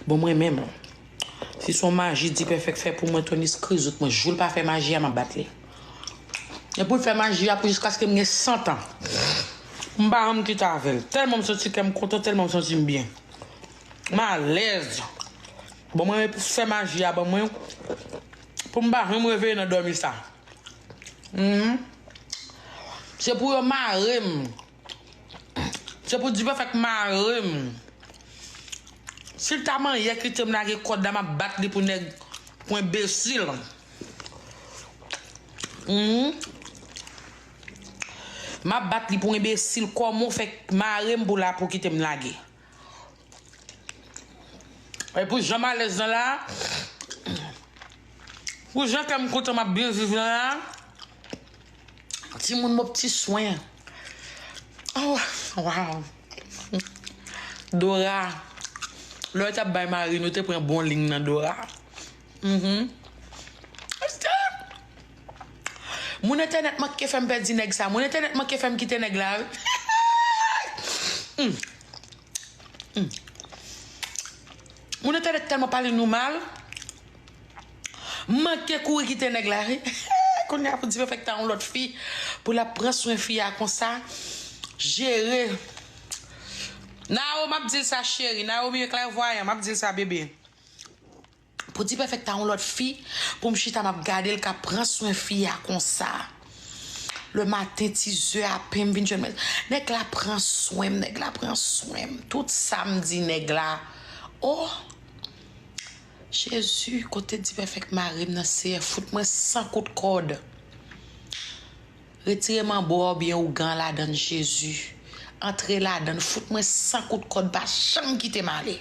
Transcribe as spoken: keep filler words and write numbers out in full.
Bon, mwen menm, si se yon maji Dipèfèk fè pou mwen, Tony Skrizot, mwen, jou l pa fè maji a, m ap bat li. E pou l fè maji a pou jiskaske m gen san tan. M pa janm kite avè l. Tèlman m santi kè m kontan, tèlman m santi m byen. M alèz. Bon, mwen, pou fè maji a, ban mwen, pou m pa janm reveye nan dòmi sa. Mhm. Se pou yo mare m. Se pou Dipèfèk mare m. Si l ta manyè kite m lage kòd la, m ap bat li pou nèg, pou enbesil. Mhm. M ap bat li pou enbesil. Kòman w fè mare m pou la, pou kite m lage? E pou jan m alèz nan la, pou jan kè m kontan, m ap byen viv nan la, timoun, mo pti swen. Oh, wow. Dora, lè w t ap bay mari nou, te pran bon liy nan Dora. Mhm. Moun entènèt manke fè m pèdi nèg sa. Moun entènèt manke fè m kite nèg la, wi. Mm. Mm. Moun entènèt tèlman pale nou mal. M manke kouri kite nèg la, wi. Kounye a pou Dipèfèk ta yon lòt fi, pou l ap pran swen fi a konsa. Jere. Nao, m ap di l sa, cheri. Naomi e klèvwayan, m ap di l sa, bebe. Pou Dipèfèk ta yon lòt fi, pou m chita, m ap gade l ka pran swen fi a konsa. Le maten, ti zè apen, m vin jwenn mwen. Nèg la pran swen m, nèg la pran swen m. Tout sa m di nèg la. Oh! Jezi, kote Dipèfèk mare m nan, Seyè, fout mwen san kout kòd. Retire manbo a oubyen ougan ladann, Jezi. Antre ladann, fout mwen san kout kòd, pa janm kite m ale.